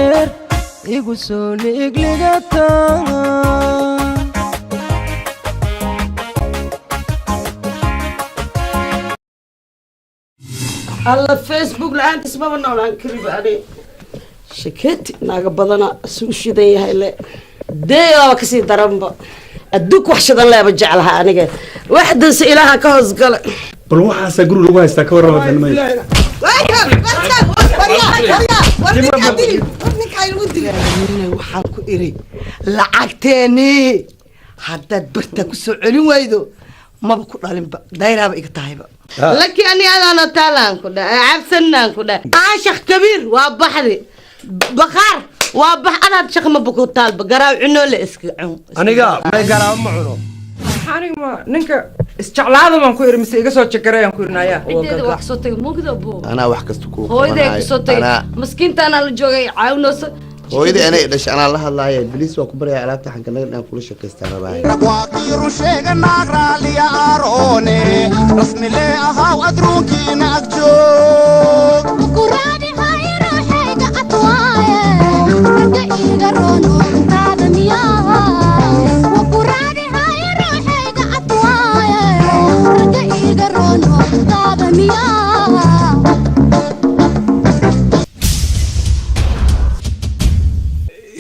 Jeer igu soo liigligata. Alla, Facebook la-aantiis maba noolaan kariba. Ani shaketi naaga badana isugu shidan yahay le deegaaba kasii daranba. Adduunka wax shidan leeba jeclaha aniga, wax danse ilaahan ka hoos gala. Bal waxaasaa guri lagu haystaa, ka warrama danmay. Waxaan ku iri, lacagteenii haddaad bartaa ku soo celin waydo, maba ku dhalinba, dayraaba iga tahayba. Laki ani adaana taalaan ku dha cabsanaan ku dha caashaq kabiir waa baxdi baqaar waa bax adaad shaq ma buku taalba garaaw cunoo la iska cun. Aniga may garaabo ma cuno. Aniga ma ninka isjeclaada baan ku iri mise iga soo jagarayaan ku irinaya? Cideeda waa kasoo tagay mugda bo. Anaa wax kasta kuu Hooyaday qabanayo. kasoo tagay. Anaa Maskiintaanaa la joogay caawinooso. Hooyadii anay dhashay, anaa la hadlaaya. Bilis waa ku baraya alaabta xankanaga inaan kula shakaystaa rabaaye. Waakiiru sheega naag raalliya aaroone rasmile ahaw adruunkiina ag joog.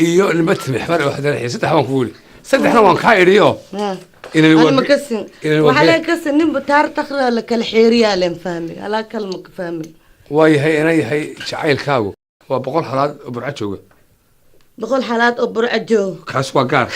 Iyo nima timix mar waxdan saddex baan ku wili, saddexna waan kaa idhiyo inay Ani ma kasin. Inay waa Waxaa leen kasin ninba taar takraa la kala xeeriyaa leen fahmi alaa kal ma ka fahmi. Waa yahay ina yahay jacaylkaagu waa 100 halaad oo Burca jooga. 100 xalaad oo Burca jooga. Kaas waa gaar.